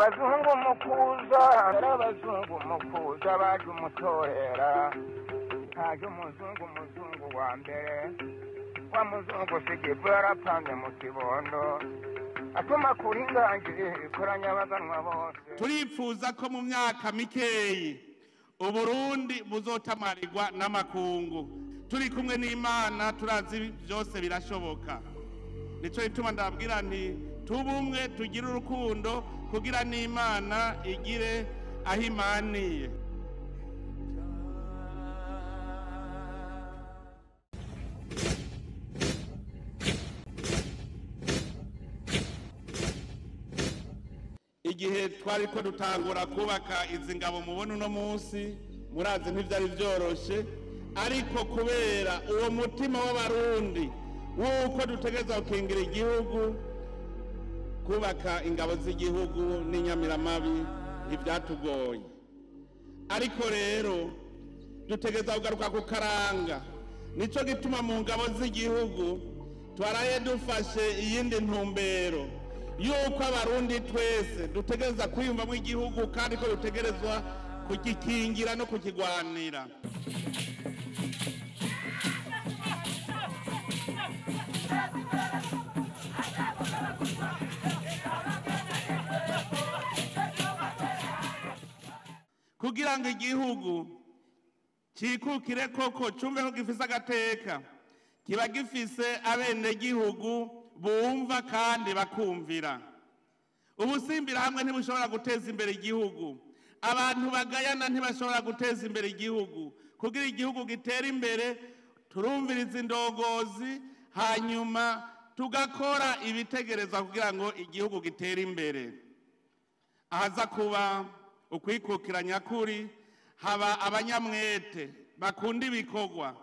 Abazungu mukuza, abazungu mukuza baje umutorera. Haje umuzungu, umuzungu wa mbere wa muzungu sigivu yarapanze mu kibondo atuma kuri nganji ikoranya abaganwa bose. Turipfuza ko mu myaka mikeyi Uburundi buzotamarirwa n'amakungu. Turi kumwe n'Imana, turazi byose birashoboka. Nico gituma ndababwira nti tube umwe, tugire urukundo kugira n'Imana igire aho imaniye. Igihe twari ko dutangura kubaka izi ngabo mubona uno munsi, murazi ntibyari byoroshe, ariko kubera uwo mutima w'Abarundi w'uko dutegereza gukingira igihugu, kubaka ingabo z'igihugu n'inyamiramabi ntibyatugoye. Ariko rero dutegereza kugaruka ku karanga. Nico gituma mu ngabo z'igihugu twaraye dufashe iyindi ntumbero yuko Abarundi twese dutegereza kwiyumvamo igihugu, kandi ko dutegerezwa kugikingira no kukigwanira. Kugira ngo igihugu cikukire koko, cumve ko gifise agateka, kiba gifise abenegihugu bumva kandi bakumvira. Ubusimbira hamwe ntibushobora guteza imbere igihugu. Abantu bagayana ntibashobora guteza imbere igihugu. Kugira igihugu gitere imbere, turumviriza indongozi, hanyuma tugakora ibitegerezwa kugira ngo igihugu gitere imbere. Ahaza kuba ukwikukira nyakuri, haba abanyamwete bakunda ibikorwa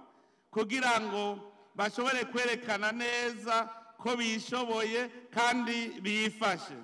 kugira ngo bashobore kwerekana neza ko bishoboye kandi bifashe.